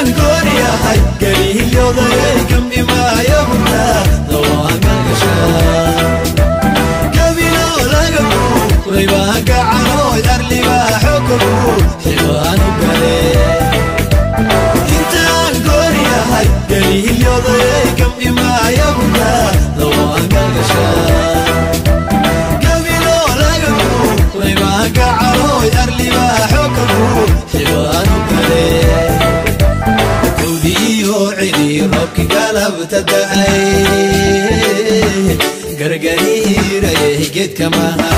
Intaan gooryahay geliyoodayay kamdhimaayo hurdaada waan galgashaa. Gabilo laga guuraybaa gacanooy arlibaa xokagu xibaanu gale. Intaan gooryahay geliyoodayay kamdhimaayo hurdaada waan galgashaa. Gabilo laga guuraybaa gacanooy arlibaa xokagu xibaanu gale. Gawdiyo cidi roobki galabta da'ay gargariirayay geedka maha